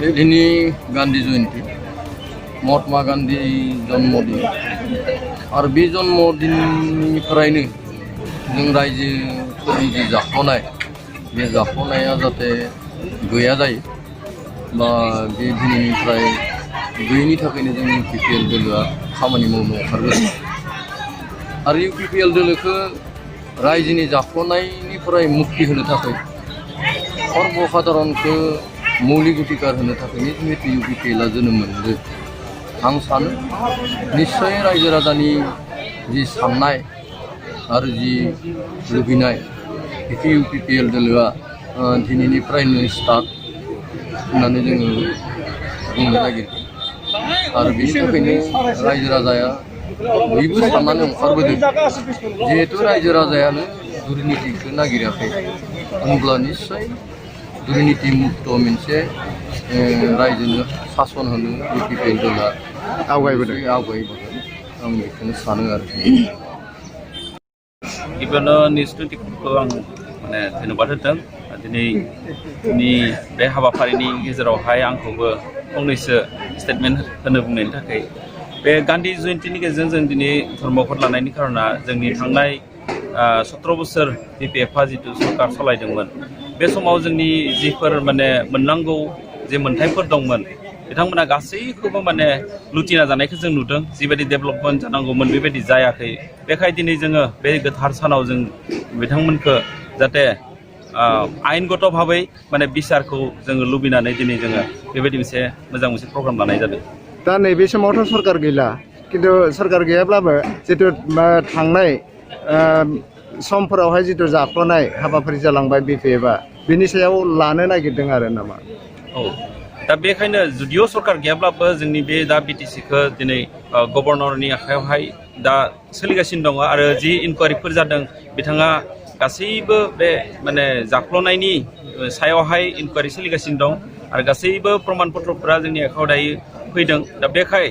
दिनै गान्धी जयन्ती महात्मा गान्धी जन्मदिन आरो बे जन्मदिननिफ्रायनो जों रायजोफोरनि जि जाख'नाय बे जाख'नाया जाहाथे गैया जायो बा बे दिनैनिफ्राय गैयिनि थाखायनो जों UPPL दोलोआ खामानि मावनो ओंखारगोन आरो UPPL दोलोखौ रायजोनि जाख'नायनिफ्राय मुक्ति होनो थाखाय सर्वसाधारणखौ मौलिक अधिकार होनो थाखायनो जिहेतु UPPLआ जोनोम मोनदों आं सानो निश्चय रायजो राजानि जि साननाय आरो जि लुबैनाय बेखौ UPPL दोलोआ दिनैनिफ्रायनो स्टार्ट होननानै जोङो बुंनो नागिरदों आरो बेनि थाखायनो रायजो राजाया बयबो साननानै ओंखारबोदों जिहेतु रायजो राजायानो दुर्नितिखौ नागिराखै होनब्ला निश्चय दुर्निति मुक्त मोनसे रायजोनो सासन होनो UPPL दोलोआ आवगायबोदों आं बेखौनो सानो आरो गिबियावनो निउस 24 आं माने धन्यबाद होदों दिनैनि बे हाबाफारिनि गेजेरावहाय आंखौबो फंनैसो स्टेटमेन्ट होनो बुंनायनि थाखाय बे गान्धी जयन्तीनि गेजेरजों जों दिनै धर्मघट लानायनि खारना जोंनि थांनाय 17 बोसोर BPFआ जितु सरकार सालायदोंमोन बे समाव जोंनि जिफोर माने मोननांगौ जे मोनथायफोर दंमोन बिथांमोना गासैखौबो माने लुटिना जानायखौ जों नुदों जिबायदि डेभेलपमेन्ट जानांगौमोन बेबायदि जायाखै बेखायनो दिनै जोङो बे गोथार सानाव जों बिथांमोनखौ जाहाथे आयेनगत भाबै माने बिसारखौ जोङो लुबैनानै दिनै जोङो बेबायदि मोनसे प्रग्राम लानाय जादों दा नैबे समावथ' सरकार गैला खिन्थु सरकार गैयाब्लाबो जितु थांनाय समफोरावहाय जितु जाख्ल'नाय हाबाफारि जालांबाय BPFआ बिनि सायाव लानो नागिरदों आरो नामा औ दा बेखायनो जुदिअ सरकार गैयाब्लाबो जोंनि बे दा BTCखौ दिनै गभर्नरनि आखायावहाय दा सोलिगासिनो दङ आरो जि इनकुवारिफोर जादों बिथाङा गासैबो बे माने जाख्ल'नायनि सायावहाय इनकुवारि सोलिगासिनो दं आरो गासैबो प्रमाण पत्रफोरा जोंनि आखायाव दायो फैदों दा बेखाय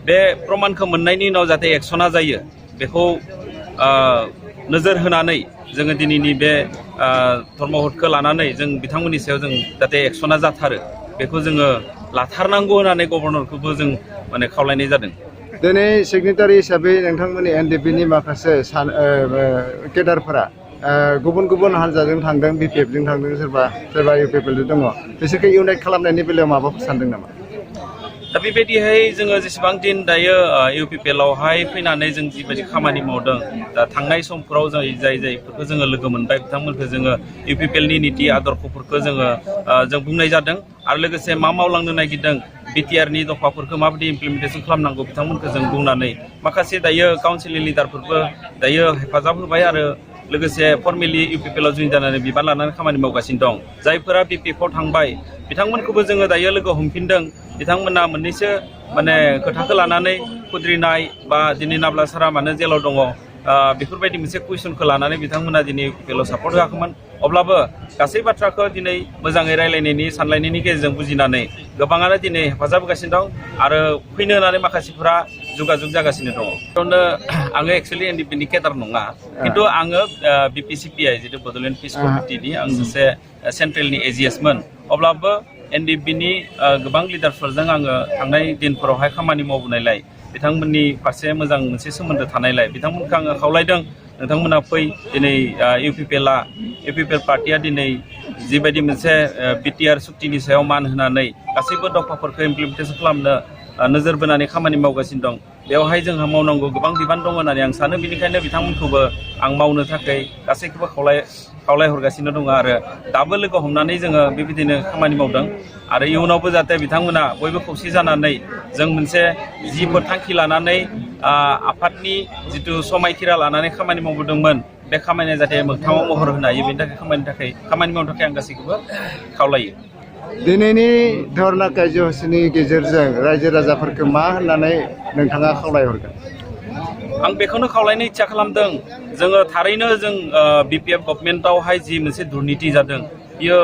बे प्रमाणखौ मोननायनि उनाव जाहाथे एक्सना जायो बेखौ नोजोर होनानै जोङो दिनैनि बे धर्मघटखौ लानानै जों बिथांमोननि सायाव जों जाहाथे एक्सना जाथारो बेखौ जोङो लाथारनांगौ होननानै गभर्नरखौबो जों माने खावलायनाय जादों दिनै सिगनेटारि हिसाबै नोंथांमोननि NDPनि माखासे केडारफोरा गुबुन गुबुन हान्जाजों थांदों BPFजों थांदों सोरबा UPPLजों दङ बिसोरखौ इउनाइट खालामनायनि बेलायाव माबाफोर सानदों नामा दा बेबायदिहाय जोङो जेसेबां दिन दायो UPPLआवहाय फैनानै जों जिबायदि खामानि मावदों दा थांनाय समफोराव जायफोरखौ जोङो लोगो मोनबाय बिथांमोनखौ जोङो UPPLनि नीति आदर्शफोरखौ जों बुंनाय जादों आरो लोगोसे मा मावलांनो नागिरदों BTRनि दफाफोरखौ माबायदि इमप्लिमेन्टेसन खालामनांगौ बिथांमोनखौ जों बुंनानै माखासे दायो काउन्सिलनि लिडारफोरबो दायो हेफाजाब होबाय आरो लोगोसे फर्मेलि UPPLआव जइन जानानै बिबान लानानै खामानि मावगासिनो दं जायफोरा BPFआव थांबाय बिथांमोनखौबो जोङो दायो लोगो हमफिनदों बिथांमोना मोननैसो माने खोथाखौ लानानै खुद्रिनाय बा दिनै नाब्ला सारा मानो जेलाव दङ बेफोरबायदि मोनसे कुइसनखौ लानानै बिथांमोना दिनै UPPLआव सापर्ट होआखैमोन अब्लाबो गासै बाथ्राखौ दिनै मोजाङै रायलायनायनि सानलायनायनि गेजेरजों बुजिनानै गोबाङानो दिनै हेफाजाब होगासिनो दं आरो फैनो होननानै माखासेफोरा जगाजग जागासिनो दङ बेयावनो आङो एक्सुवेलि NDPनि केडार नङा खिन्थु आङो BPCPI जितु बड'लेण्ड पिस कमिटिनि आं सासे सेन्ट्रेलनि AGSमोन अब्लाबो NDPनि गोबां लिडारफोरजों आङो थांनाय दिनफोरावहाय खामानि मावबोनायलाय बिथांमोननि फारसे मोजां मोनसे सोमोन्दो थानायलाय बिथांमोनखौ आङो खावलायदों नोंथांमोना फै दिनै UPPL पार्टिया दिनै जिबायदि मोनसे BTR सुक्तिनि सायाव मान होनानै गासैबो दफाफोरखौ इमप्लिमेन्टेसन खालामनो नोजोर बोनानै खामानि मावगासिनो दं बेवहाय जोंहा मावनांगौ गोबां बिबान दङ होननानै आं सानो बेनिखायनो बिथांमोनखौबो आं मावनो थाखाय गासैखौबो खावलायहरगासिनो दङ आरो दाबो लोगो हमनानै जोङो बेबायदिनो खामानि मावदों आरो इयुनावबो जाहाथे बिथांमोना बयबो खौसे जानानै जों मोनसे जिफोर थांखि लानानै आफादनि जितु समायखिरा लानानै खामानि मावबोदोंमोन बे खामानिया जाहाथे मोगथाङाव महर होनो हायो बेनि थाखाय खामानि मावनो थाखाय आं गासैखौबो खावलायो दिनैनि धर्ना कार्यसुचिनि गेजेरजों रायजो राजाफोरखौ मा होननानै नोंथाङा खावलायहरगोन आं बेखौनो खावलायनो इच्छा खालामदों जोङो थारैनो जों BPF गभर्नमेन्टआवहाय जि मोनसे दुर्निति जादों बियो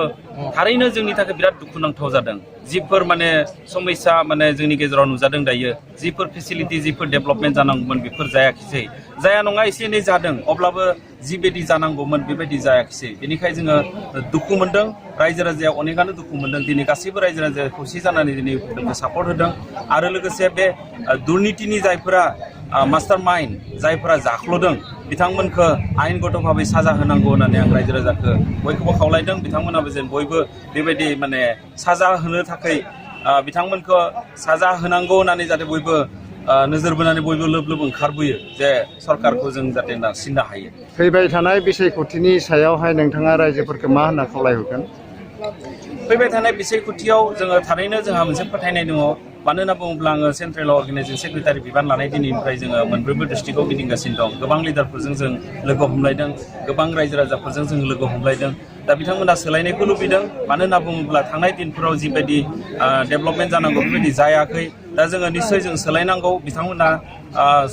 थारैनो जोंनि थाखाय बिराद दुखुनांथाव जादों जिफोर माने समस्या माने जोंनि गेजेराव नुजादों दायो जिफोर फेसिलिटि जिफोर डेभेलपमेन्ट जानांगौमोन बेफोर जायाखिसै जाया नङा एसे एनै जादों अब्लाबो जिबायदि जानांगौमोन बेबायदि जायाखिसै बेनिखायनो जोङो दुखु मोनदों रायजो राजाया अनेकानो दुखु मोनदों दिनै गासैबो रायजो राजाया खौसे जानानै दिनै सापर्ट होदों आरो लोगोसे बे दुर्नीतिनि जायफोरा मास्टार माइन्ड जायफोरा जाख्ल'दों बिथांमोनखौ आयेनगत भाबै साजा होनांगौ होननानै आं रायजो राजाखौ बयखौबो खावलायदों बिथांमोनाबो जेन बयबो बेबायदि माने साजा होनो थाखाय बिथांमोनखौ साजा होनांगौ होननानै जाहाथे बयबो नोजोर बोनानै बयबो लोब लोब ओंखारबोयो जे सरकारखौ जों जाहाथे नारसिननो हायो फैबाय थानाय बिसायख'थिनि सायावहाय नोंथाङा रायजोफोरखौ मा होनना खावलायहरगोन फैबाय थानाय बिसायख'थियाव जोङो थारैनो जोंहा मोनसे फोथायनाय दङ मानो होनना बुङोब्ला आङो सेन्ट्रेल अर्गानाइजेसन सेक्रेटारि बिबान लानाय दिननिफ्राय जोङो मोनफ्रोमबो डिस्ट्रिक्टआव गिदिंगासिनो दं गोबां लिडारफोरजों जों लोगो हमलायदों गोबां रायजो राजाफोरजों जों लोगो हमलायदों दा बिथांमोना सोलायनायखौ लुबैदों मानो होनना बुङोब्ला थांनाय दिनफोराव जिबायदि डेभेलपमेन्ट जानांगौ बेबायदि जायाखै दा जोङो निस्सय जों सोलायनांगौ बिथांमोना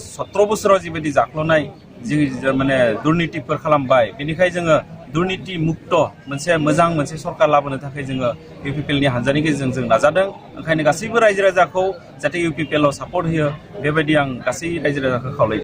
17 बोसोराव जिबायदि जाख्ल'नाय जि माने दुर्नीतिफोर खालामबाय बेनिखायनो जोङो दुर्नीति मुक्त मोनसे मोजां मोनसे सरकार लाबोनो थाखाय जोङो इउपिपिएलनि हानजानि गेजेरजों जों नाजादों ओंखायनो गासैबो रायजो राजाखौ जाहाथे इउपिपिएलआव सापर्ट होयो बेबायदि आं गासै रायजो राजाखौ खावलायो